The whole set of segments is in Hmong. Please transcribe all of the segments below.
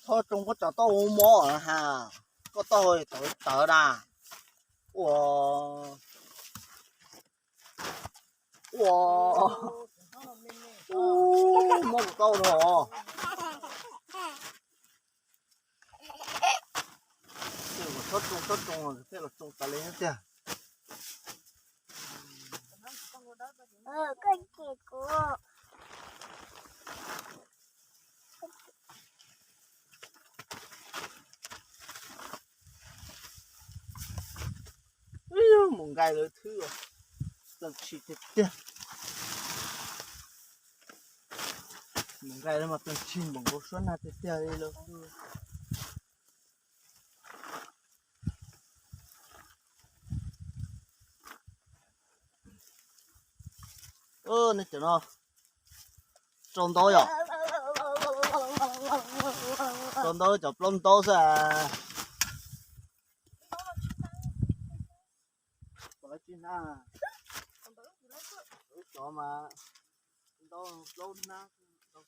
Txhob tsoo koj tsov tauj mob ha, koj tauj tawv tawv na. Ua, ua, mob kuv tauj no. Txhob tsoo, txhob tsoo, tej los tsoo tas li tiag. Mus nqaij lawv thwb, txawj tshis tiag tiag. Mus nqaij lawv mas txawj tshis npaum nkaus suab nag tiag tiag li lawm. Nej cov no rau ntaub yom? Rau ntaub cov plaub ntaub xwb. Lawv tsis hnab, lawv cov mas ntaub plaub hnab. Kov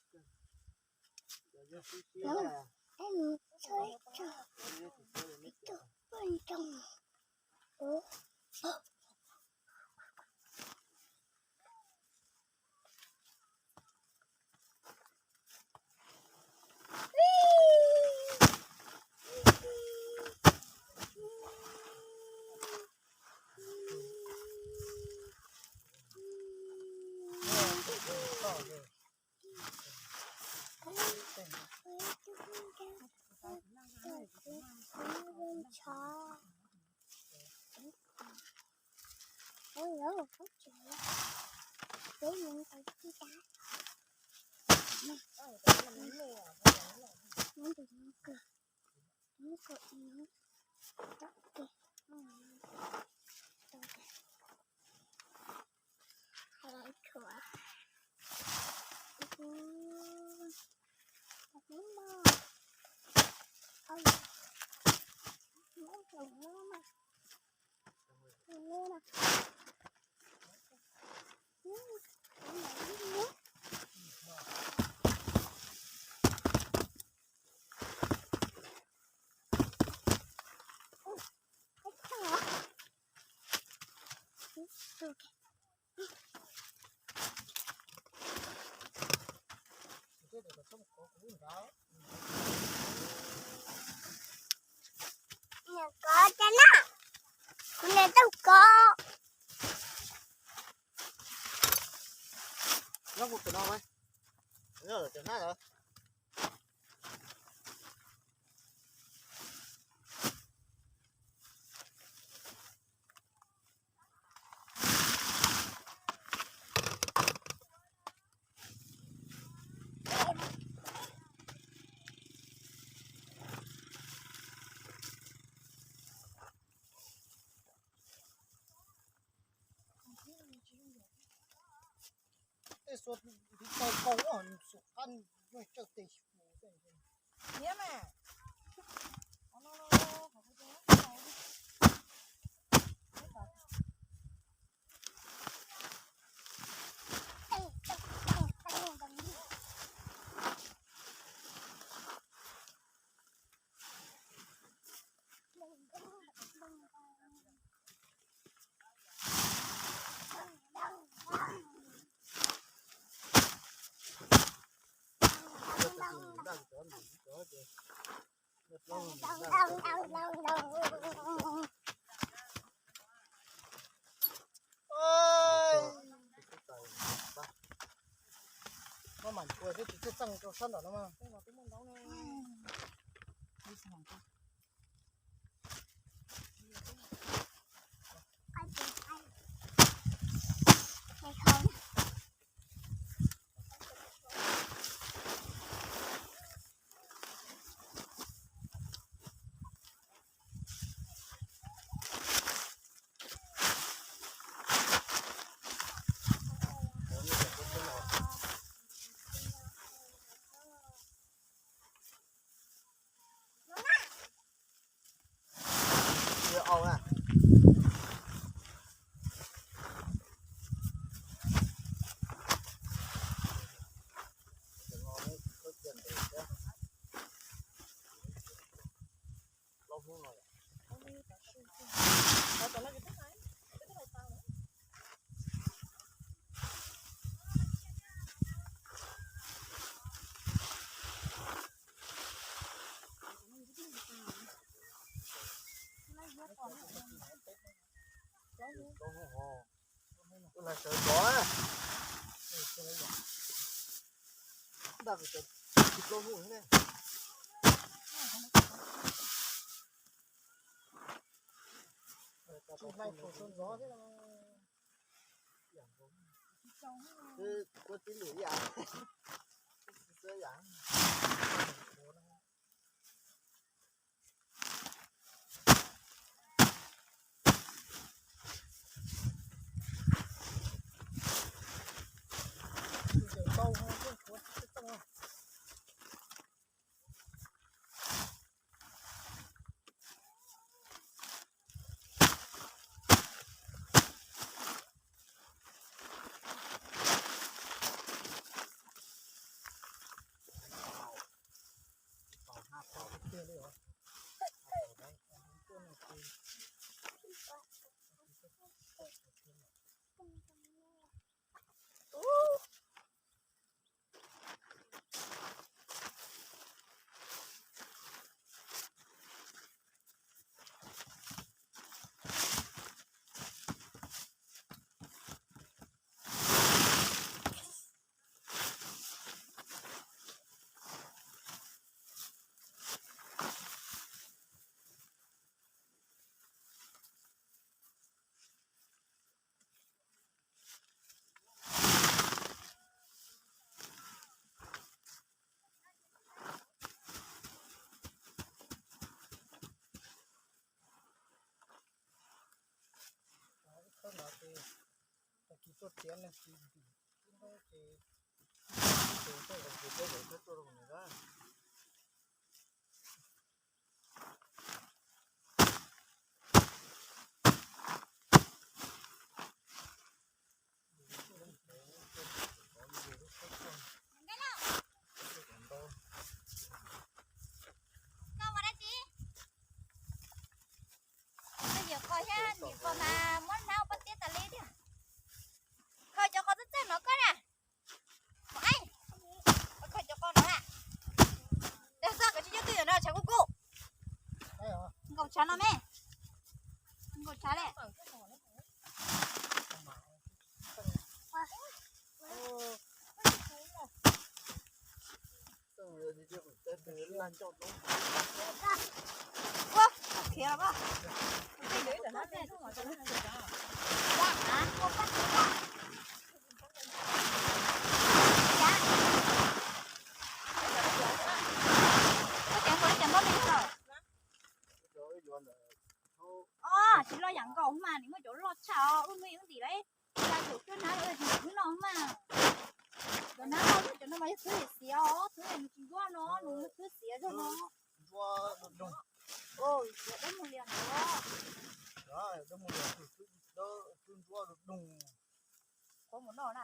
cov no, kuv niam tau kov. Nyob kuv tus no, nyob cov hnab lawm. Tej xuas ntiv tau kau, xuas qab nws tsawj tes xyuas. Maj mam ntshua thiab tsis txawj txeej rau sab ntawm no mas. Sawv zov. Nta tsis plaub hnub ne. Tsis hlais pum sawv zov thiab. Kuv tib lwm yam. Khawb no ces tag kis tuaj txiav leej txiv ntim tib ntaub ces tes tuaj zaum tes tuaj zaum tuaj rau nws na. Koj yuav qos thiab nim qos mas muab hnab pob tiab tas li tiag. Khaws cov qos txej txej no koj na. Khaws cov qos no na. Txoj kawg tsis coj twj ywm no tshav kub kub. Nkaus tshav no me. Nkaus tshav le. Tsis loj yam nkaus mas nws muaj cov loj tshaj os, wb muaj ib ntim lawm. Cov cuab hnab lawm tus hnub no mas. Cov hnab no, cov no mas yog xwb xiav os, xwb nws tsis ntsuab no, nws xwb xiav zog no. Dab mus lias ntawd. Qhuav mus noj na.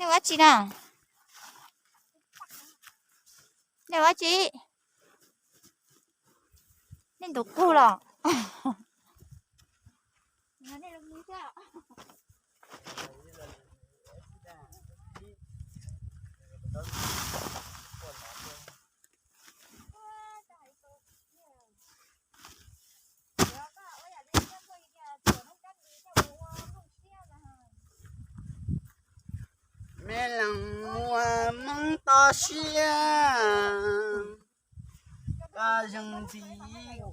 Nej ua tsi na? Nej ua tsi? Nej ntus qug los? Me leej muaj hmoov toj siab, koj yeej ntxim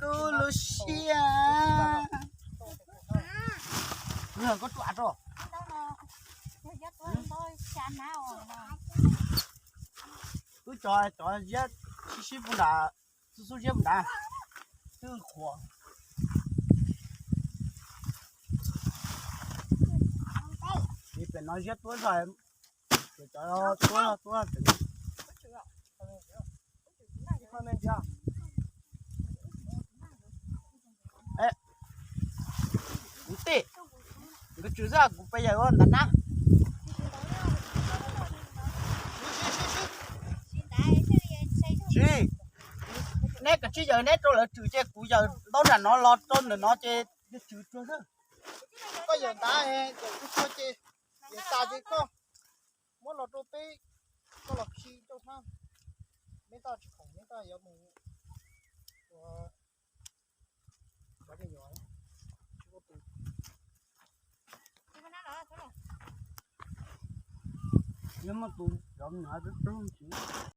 kuv lub siab. Koj ruam rau. Wb cov cov ziab sib sib pub nram, xub xub ziab nrad, twb qhuav. Pem no ziab tuab zog, cov tuab tuab. Kuv tij, Nkawd tswm xwb, kuv peb yawg ua ntawd na. Tsis, neb kav tsij yawg neb rau lawv tswm ces kuv yawg ntaub nram no los rau ntawm no ces yawg tswm tsuag xwb. Koj yawg ntawd yawg kuv tsuag ces yawg tas ces koj muab los rau peb, koj los khi rau hnab. Neb taj tsis khoom neb taj yuav mus ua Neb muab tus cov me nyuam tub tub tsis